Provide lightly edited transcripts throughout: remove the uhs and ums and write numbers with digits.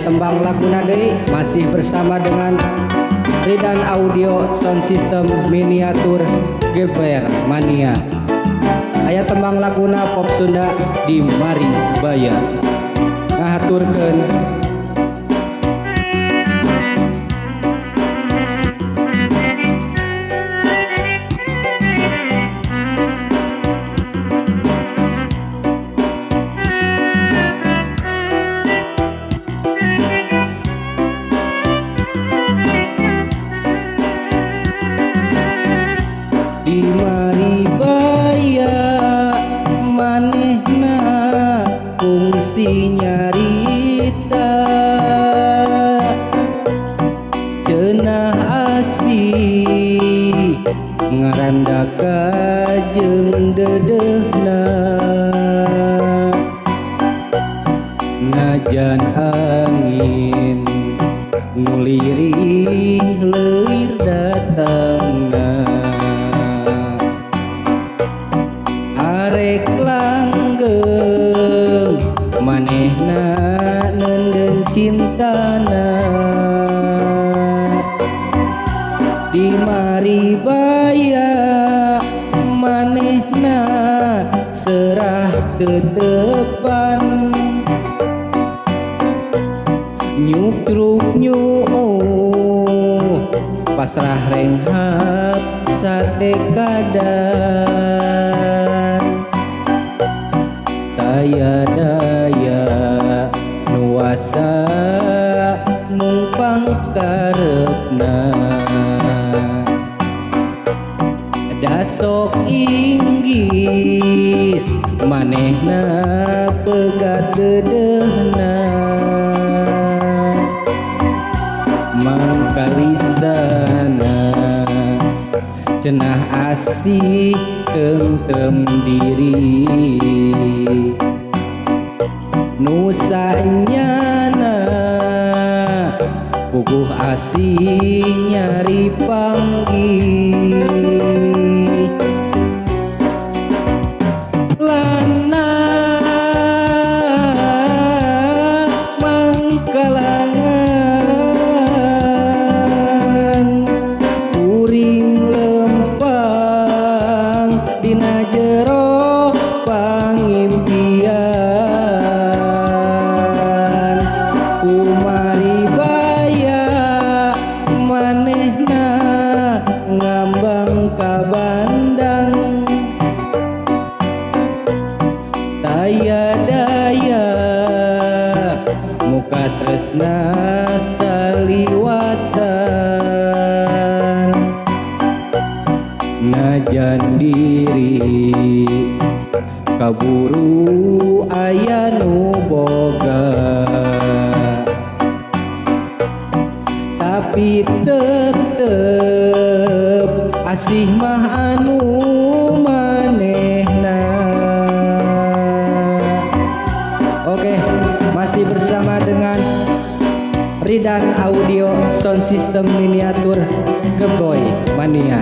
Aya tembang laguna deui masih bersama dengan Ridan Audio Sound System Miniatur Geber Mania. Aya tembang laguna pop Sunda di Maribaya. Ngahaturkeun. Di Maribaya manehna kungsi nyarita, cenah asih ngarandaka jeung dedehna, najan angin nu lirih leuir datangna. Arek langgeng manehna nenden cintana, di Maribaya manehna serah tetepan, nyukruk nyuuh pasrah renghak sate kadan. Daya daya nuasa mung pangkarepna, dasok inggis manehna pegat dedehna, mangkalisana cenah asih tentrem diri, nusa nyana puguh asih nyari panggih. Lana mangkalangan kuring lempang dina jero pangimpian, Kumaribaya manehna ngambang ka bandang, daya daya muka tresna saliwatan, najan diri kaburu aya nu boga, tapi tetep asih mah anu manehna. Oke, masih bersama dengan Ridan Audio Sound System Miniatur Geboy Mania.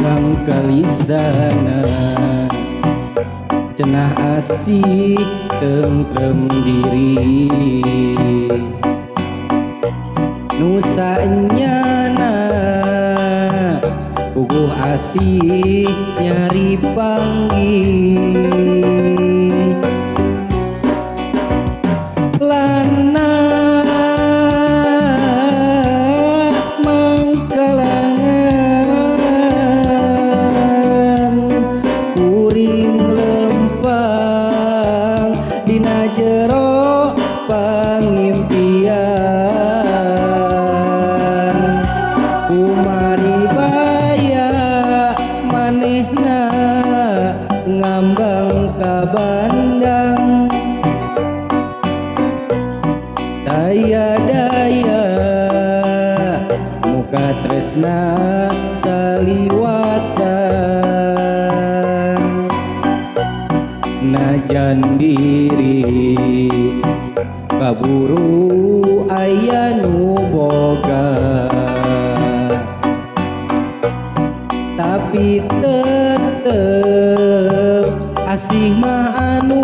Mangkalisana cenah asih tentrem diri, nusa nyana puguh asih nyari panggih. Lana mangkalangan kuring lempang dina jero pangimpian, Kumaribaya manehna ngambang ka. pandang. Daya daya muka tresna saliwatan. Najan diri kaburu aya nu boga, tapi tetep asih mah anu